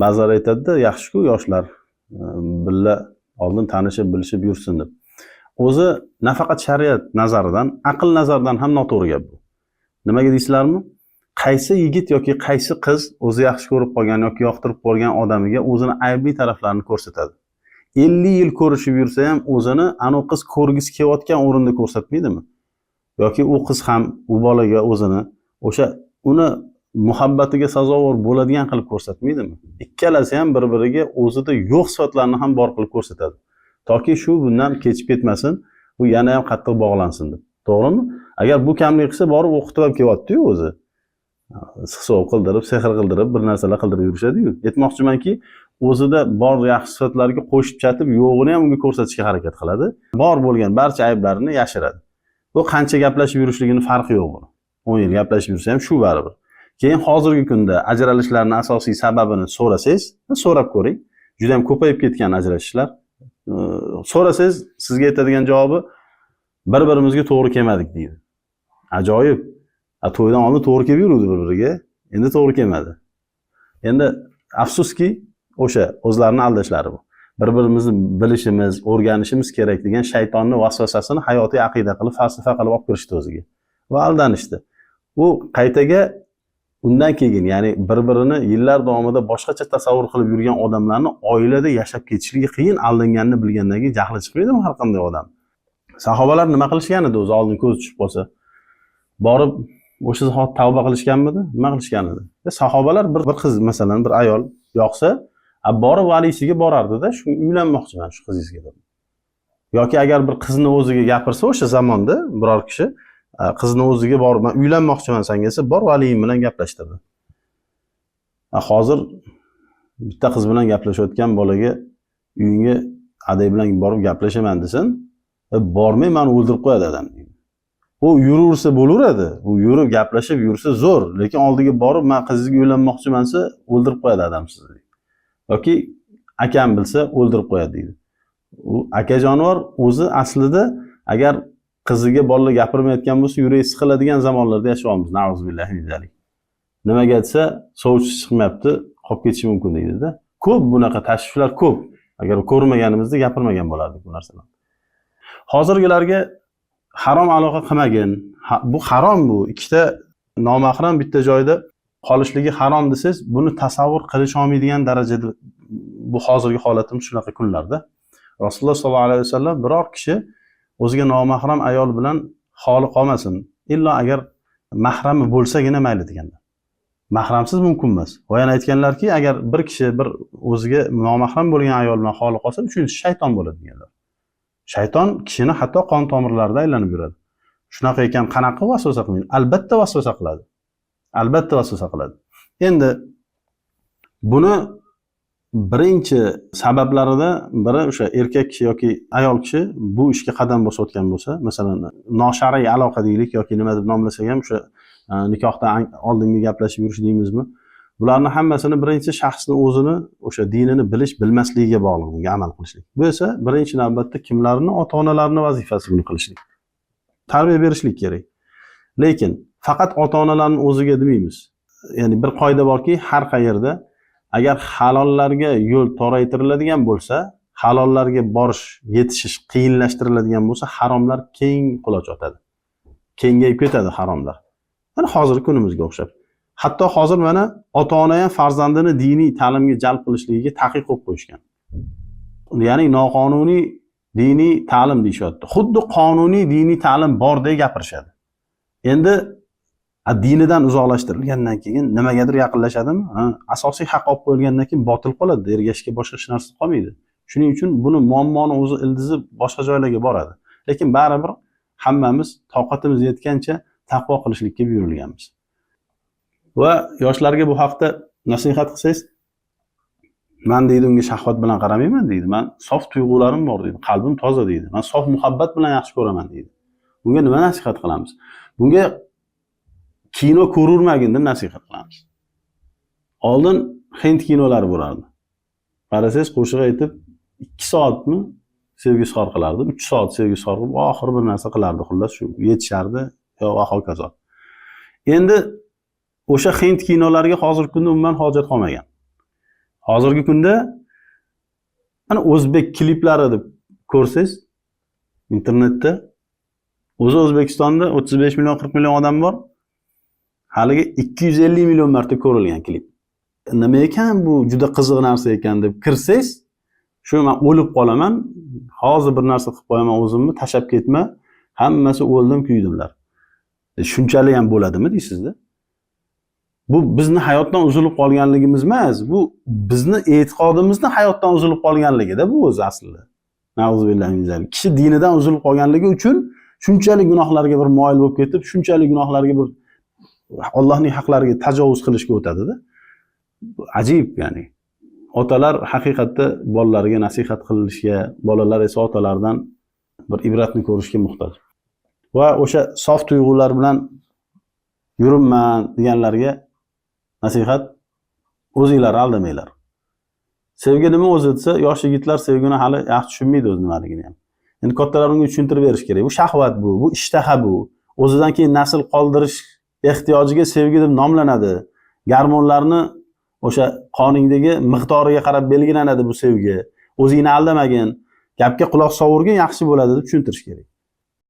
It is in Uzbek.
Ba'zilar aytadida, yaxshiku yoshlar birga oldin tanishib bilishib yursin deb. O'zi nafaqat shariat nazaridan, aql nazaridan ham noto'g'ri gap bu. Nimaga deysizlarmi? Qaysi yigit yoki qaysi qiz o'zi yaxshi ko'rib qolgan yoki yoqtirib qolgan odamiga o'zini aybli taraflarini ko'rsatadi? 50 yil ko'rishib yursa ham, o'zini anavi qiz ko'rgisi kelayotgan o'rinda ko'rsatmaydimi? Yoki u qiz ham u bolaga o'zini o'sha uni muhabbatiga sazovor bo'ladigan qilib ko'rsatmaydimi? Ikkalasi ham bir biriga o'zida yo'q sifatlarni ham bor qilib ko'rsatadi, toki shu bundan kechib ketmasin, u yana ham qattiq bog'lansin deb, to'g'rimi? Agar bu kamlik qilsa, borib o'qitib ham kelyaptiyu, o'zi hisob qildirib, sehr qildirib, bir narsalar qildirib yurishadiyu. Aytmoqchimanki, o'zida bor yaxshi sifatlarga qo'shib chatib, yo'g'ini ham unga ko'rsatishga harakat qiladi, bor bo'lgan barcha ayblarini yashiradi. Bu qancha gaplashib yurishligini farqi yo'q buni. 10 yil gaplashib yursa ham, shu baribir. Keyin hozirgi kunda ajralishlarni asosiy sababini so'rasangiz, so'rab ko'ring, juda ham ko'payib ketgan ajrashishlar. So'rasangiz, sizga aytadigan javobi: "Bir birimizga to'g'ri kelmadik", deydi. Ajoyib! A to'ydan oldin to'g'ri kelib yuruvdi bir biriga, endi to'g'ri kelmadi. Endi afsuski, o'sha o'zlarini aldashlari bu. Bir birimizni bilishimiz, o'rganishimiz kerak degan shaytonni vasvasasini hayotiy aqida qilib, falsafa qilib olib kirishdi o'ziga va aldanishdi. U qaytaga undan keyin, ya'ni bir birini yillar davomida boshqacha tasavvur qilib yurgan odamlarni oilada yashab ketishligi qiyin. Aldanganini bilgandan keyin jahli chiqmaydimi har qanday odam? Sahobalar nima qilishgan edi o'zi? Oldin ko'zi tushib qolsa, borib o'sha zahoti tavba qilishganmidi? Nima qilishgan edi? Sahobalar bir qiz, masalan, bir ayol yoqsa, borib valiysiga borardida, "Shu uylanmoqchiman shu qizingizga", deb. Yoki agar bir qizni o'ziga gapirsa, o'sha zamonda biror kishi qizni o'ziga borib, "Man uylanmoqchiman sanga", desa, "Bor, valiyim bilan gaplashtirdi". Hozir bitta qiz bilan gaplashayotgan bolaga uyingga aday bilan borib gaplashaman desin, "Bormay, mani o'ldirib qo'yadi adam", deydi. U yuraversa bo'laveradi, u yurib gaplashib yursa zo'r, lekin oldiga borib, "Man qizingizga uylanmoqchiman", desa, "O'ldirib qo'yadi adam sizni", deydi. Yoki "Akam bilsa, o'ldirib qo'yadi", deydi. U aka jonivor o'zi aslida agar qiziga bolalar gapirmayotgan bo'lsa, yuragi siqiladigan zamonlarda yashayapmiz. Nauzubillahi min zalik. Nimaga desa, sovchi chiqmayapti, qolib ketishi mumkin deydida. Ko'p bunaqa tashvishlar ko'p. Agar ko'rmaganimizda, gapirmagan bo'lardik bu narsalarni. Hozirgilarga harom aloqa qilmagin, bu harom, bu ikkita nomahram bitta joyda qolishligi harom desangiz, buni tasavvur qilisholmaydigan darajada bu hozirgi holatimiz shunaqa kunlarda. Rasululloh sollallohu alayhi vasallam biror kishi o'ziga nomahram ayol bilan xoli qolmasin, illo agar mahrami bo'lsagina mayli deganlar. Mahramsiz mumkin emas. Va yana aytganlarki, agar bir kishi bir o'ziga nomahram bo'lgan ayol bilan xoli qolsa, uchinchisi shayton bo'ladi deganlar. Shayton kishini hatto qon tomirlarida aylanib yuradi. Shunaqa ekan, qanaqa vasvasa qilmaydi? Albatta vasvasa qiladi, albatta vasvasa qiladi. Endi buni birinchi sabablarida biri o'sha erkak kishi yoki ayol kishi bu ishga qadam bosayotgan bo'lsa, masalan, noshar'iy aloqa deylik yoki nima deb nomlasak ham, o'sha nikohdan oldingi gaplashib yurish deymizmi, bularni hammasini birinchi shaxsni o'zini o'sha dinini bilish bilmasligiga bog'liq bunga amal qilishlik. Bu esa birinchi navbatda kimlarni, ota onalarni vazifasi buni qilishlik, tarbiya berishlik kerak. Lekin faqat ota onalarni o'ziga demaymiz. Ya'ni bir qoida borki, har qayerda agar halollarga yo'l toraytiriladigan bo'lsa, halollarga borish, yetishish qiyinlashtiriladigan bo'lsa, haromlar keng quloch otadi, kengayib ketadi haromlar. Mana hozirgi kunimizga o'xshab. Hatto hozir mana ota ona ham farzandini diniy ta'limga jalb qilishligiga taqiq qo'yib qo'yishgan, ya'ni noqonuniy diniy ta'lim deyishyapti, xuddi qonuniy diniy ta'lim bordek gapirishadi. Endi dinidan uzoqlashtirilgandan keyin nimagadir yaqinlashadimi? Ha, asosiy haq olib qo'yilgandan keyin botil qoladi, ergashishga boshqa hech narsa qolmaydi. Shuning uchun buni muammoni o'zi ildizi boshqa joylarga boradi. Lekin baribir hammamiz toqatimiz yetgancha taqvo qilishlikka buyurilganmiz. Va yoshlarga bu haqda nasihat qilsangiz, "Man", deydi, "unga shahvat bilan qaramayman", deydi, "Man sof tuyg'ularim bor", deydi, "qalbim toza", deydi, "Man sof muhabbat bilan yaxshi ko'raman", deydi. Bunga nima nasihat qilamiz? Bunga kino ko'rurmagin deb nasihat qilamiz. Oldin hind kinolari bo'lardi, qarasangiz, qo'shiq aytib 2 soatmi sevgi izhor qilardi, 3 soat sevgi izhor qilib, oxiri bir narsa qilardi, xullas, shu yetishardi yo va hokazo. Endi o'sha hind kinolariga hozirgi kunda umuman hojat qolmagan. Hozirgi kunda mana o'zbek kliplari deb ko'rsangiz internetda, o'zi O'zbekistonda 35 million, 40 million odam bor. Haligi 250 million marta ko'rilgan klip. Nima ekan bu, juda qiziq narsa ekan deb kirsangiz, shu man o'lib qolaman, hozir bir narsa qilib qo'yaman o'zimni, tashlab ketma, hammasi o'ldim kuydimlar. Shunchalik ham bo'ladimi deysizda? Bu bizni hayotdan uzilib qolganligimiz emas, bu bizni e'tiqodimizni hayotdan uzilib qolganligida bu o'zi aslida. Na'uzubillahi min zalik. Kishi dinidan uzilib qolganligi uchun shunchalik gunohlarga bir moyil bo'lib ketib, shunchalik gunohlarga bir Allohning haqlariga tajovuz qilishga o'tadida. Bu ajib, ya'ni. Otalar haqiqatda bolalariga nasihat qilishga, bolalar esa otalaridan bir ibratni ko'rishga muhtoj. Va o'sha sof tuyg'ular bilan yuribman deganlarga nasihat: o'zinglar aldamanglar. Sevgi nima o'zi desa, yosh yigitlar sevgini hali yaxshi tushunmaydi o'zi nimaligini ham. Endi kattalar unga tushuntirib berish kerak. Bu shahvat bu, bu ishtaha bu. O'zidan keyin nasl qoldirish ehtiyojiga sevgi deb nomlanadi. Gormonlarni o'sha qoningdagi miqdoriga qarab belgilanadi bu sevgi. O'zingni aldamagin, gapga quloq sovurgin, yaxshi bo'ladi deb tushuntirish kerak.